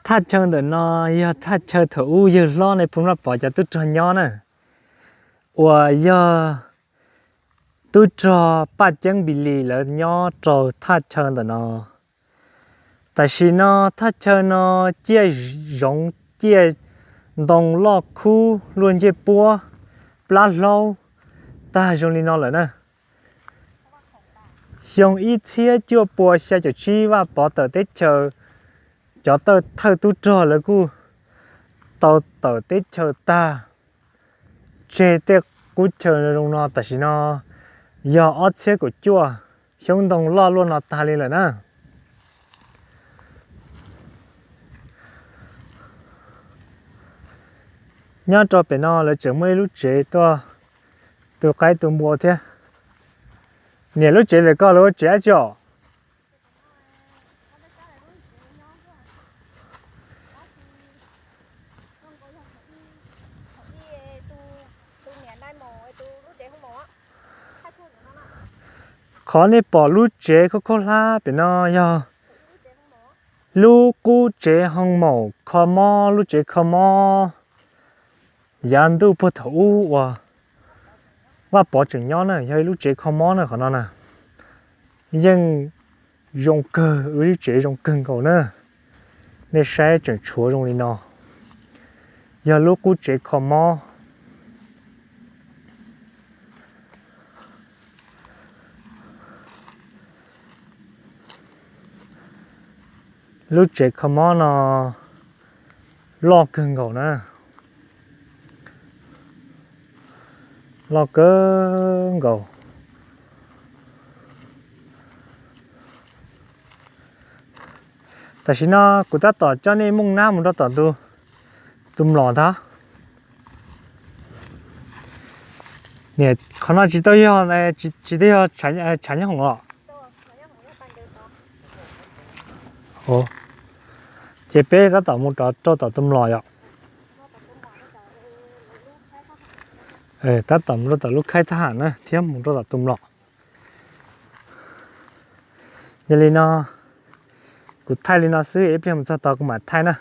Thaj chaw ntawm no yog thaj chaw thaum ub yawg hlob nej phooj ywg pom cov tub rog nyob na, uas yog tub rog Paj Ceeb Npis Lis lawv nyob rau thaj chaw ntawm no. Tam sim no thaj chaw no ciaj zoov ciaj ntoo loj khub luaj ncej puab plab hlaub tag zoo li no lawm na. Xyoo ib txhiab cuaj pua xya caum tsib Vaj Pov tawm teb chaws, cov thawj tub rog lawv kuj tau tawm teb chaws tag, tseg tej qub chaw zoo no. Tam sim no yog ob txhiab kaum cuaj, xyoob ntoo loj luaj no tag li lawm na. Nyob rau pem no lawv tseem muaj ib lub tsev tuaj tu qaib tu npua thiab. Niam, lub tsev ntawm koj lawv ua tsev dab tsi os? Qhov nej pom lub tsev khaub khaub hlab pem no yog lub qub tsev hoo maum kho mob, lub tsev kho mob yav ntuj puag thaum ub uas Vaj Pov tseem nyob na, yog ib lub tsev kho mob na qhov no na. Yeej zoo kawg, ib lub tsev zoo kawg nkaus na. Nej saib tseem tshuav zoo li no, yog lub qub tsev kho mob. Lub tsev kho mob no loj kawg nkaus na, loj kawg nkaus. Tam sim no kuv tab tom coj nej mooj nab mus rau tom tus mlom ntag. Niam, qhov no tsis tau yog, tsis tau yog tshav nyob hoom os. Ces peb tab tom mus rau tom tus mlom yom. Tab tom mus rau tom lub khaib thab ham na thiab mus rau tom tus mlom. Yog li no kuv thaij li no xwb, ib pliag mus txog tod kuv mam thaij na.